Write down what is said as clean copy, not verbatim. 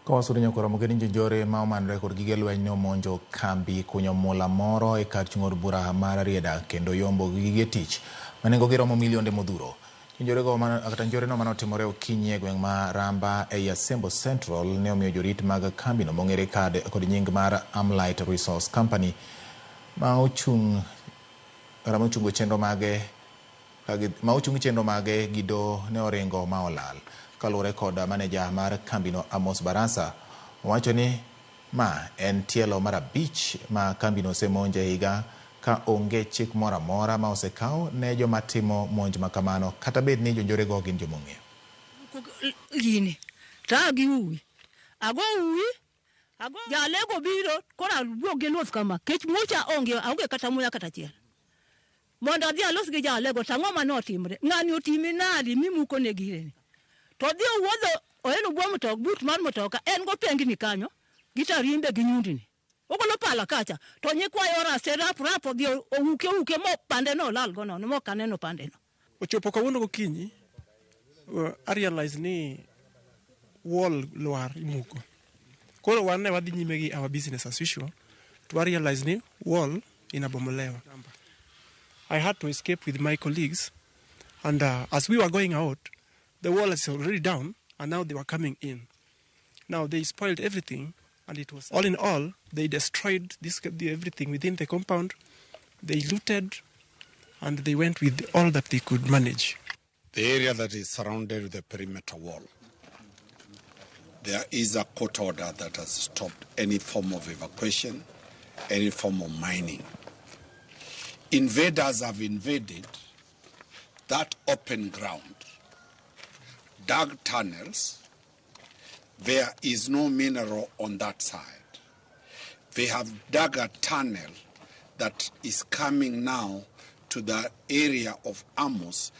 Kawasudo nyaka Ramogi ni jonjore ma omanore kod gige lweny ne omonjo kambi kunyo mula moro e kar chung' od bura mar Rarieda kendo yombo gi gige tich ma nengogi romo milionde modhuro. Jonjorego kata njoreno mane otimore okinyi e gweng' ma Ramba ei Asembo Central ne omiyo jorit mag kambino mong'ere kod nying mar Amlight Resource Company ma ochung' kata mochungo chenro mage ma ochung chenro mage gi doho ne oringo ma olal. Kaluwore kod maneja mar kambino Amos Barasa, owacho ni ma en tielo mar 5 ma kambino osemonje e higa ka onge chik moro amora ma osekaw ne joma timo monj ma kamano kata bed ni jonjorego gin joma ong'eyo. Gini to a gi uwi ago uwi ago jalego biro koro awuok gi luth kama kech mucha onge aonge kata muya kata achiel mondo adhi alos gi jalego to ang'o mane otimre ng'ani otimi nadi mimuko ne gireni to odhi owuodho oelo bwo mtoka but mar mtoka en go pengni kanyo gi tarimbe gi nyundni ogolo pala kacha to nyikwayo orase rap rap odhi ouke ouke mo pande no olal go nono mok aneno pande no. Ochopo kawuono gokinyi, I realize ni wall lwar imuko. Koro wan ne wadhi nyime gi our business as usual, to wa realize ni wall inabomolewa. I had to escape with my colleagues, and as we were going out, the wall is already down, and now they were coming in. Now they spoiled everything, and it was all in all, they destroyed everything within the compound. They looted, and they went with all that they could manage. The area that is surrounded with the perimeter wall, there is a court order that has stopped any form of evacuation, any form of mining. Invaders have invaded that open ground, dug tunnels. There is no mineral on that side. They have dug a tunnel that is coming now to the area of Amos.